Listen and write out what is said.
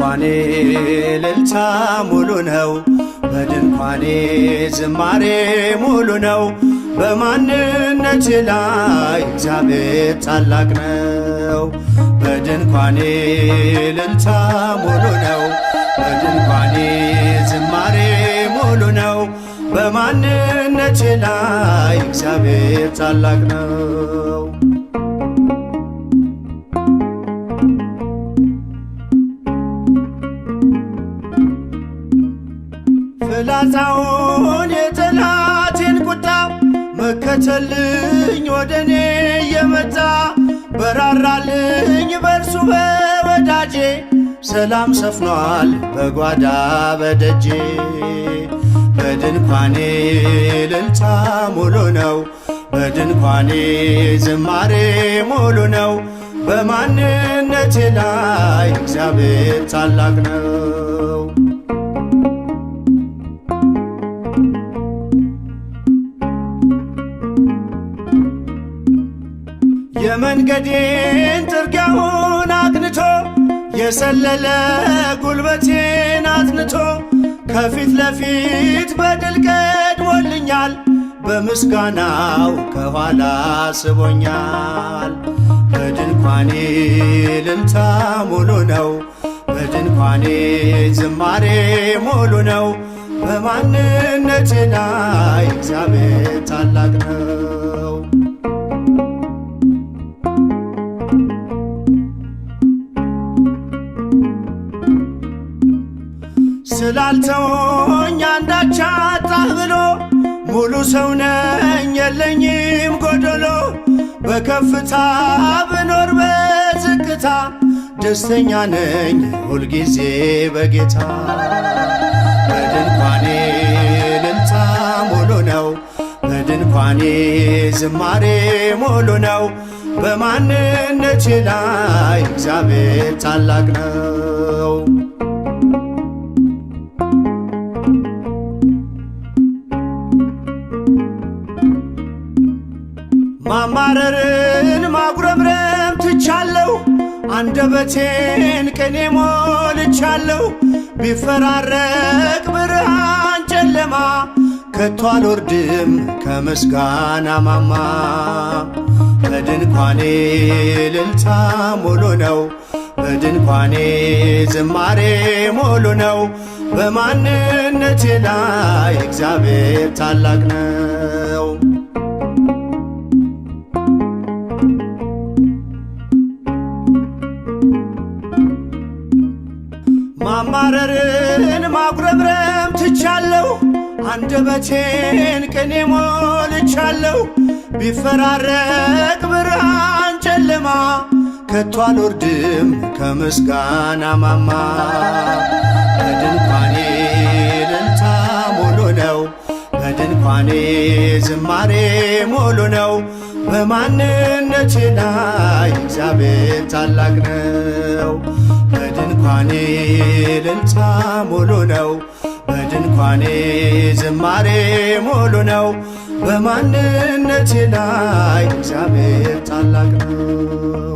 በድንኳኔ እልልታ ሙሉ ነው። በድንኳኔ ዝማሬ ሙሉ ነው። በማንነቴ ላይ እግዚአብሔር ታላቅ ነው። በድንኳኔ እልልታ ሙሉ ነው። በድንኳኔ ዝማሬ ሙሉ ነው። በማንነቴ ላይ እግዚአብሔር ታላቅ ነው። ፍላጻውን የጠላቴን ቁጣ መከተልኝ ወደ እኔ የመጣ በራራልኝ በእርሱ በወዳጄ ሰላም ሰፍኗል በጓዳ በደጄ። በድንኳኔ እልልታ ሙሉ ነው። በድንኳኔ ዝማሬ ሙሉ ነው። በማንነቴ ላይ እግዚአብሔር ታላቅ ነው። የመንገዴን ጥርጊያውን አቅንቶ የሰለለ ጉልበቴን አጽንቶ ከፊት ለፊት በድል ቀድሞልኛል፣ በምስጋናው ከኋላ ስቦኛል። በድንኳኔ እልልታ ሙሉ ነው። በድንኳኔ ዝማሬ ሙሉ ነው። በማንነቴ ላይ እግዚአብሔር ታላቅ ነው። ስላልተወኝ አንዳች አጣህ ብሎ ሙሉ ሰው ነኝ የለኝም ጎደሎ። በከፍታ ብኖር በዝቅታ ደስተኛ ነኝ ሁልጊዜ በጌታ። በድንኳኔ እልልታ ሙሉ ነው። በድንኳኔ ዝማሬ ሙሉ ነው። በማንነቴ ላይ እግዚአብሔር ታላቅ ነው። ማማረርን ማጉረምረም ትቻለሁ፣ አንደበቴን ቅኔ ሞልቻለሁ። ቢፈራረቅ ብርሃን ጨለማ ከቶ አልወርድም ከምስጋና ማማ። በድንኳኔ እልልታ ሙሉ ነው። በድንኳኔ ዝማሬ ሙሉ ነው። በማንነቴ ላይ እግዚአብሔር ታላቅ ነው። ማማረርን ማጉረምረም ትቻለሁ፣ አንደበቴን ቅኔ ሞልቻለሁ። ቢፈራረቅ ብርሃን ጨለማ ከቶ አልወርድም ከምስጋና ማማ። በድንኳኔ እልልታ ሙሉ ነው። በድንኳኔ ዝማሬ ሙሉ ነው። በማንነቴ ላይ እግዚአብሔር ታላቅ ነው። በድንኳኔ እልልታ ሙሉ ነው። በድንኳኔ ዝማሬ ሙሉ ነው። በማንነቴ ላይ እግዚአብሔር ታላቅ ነው።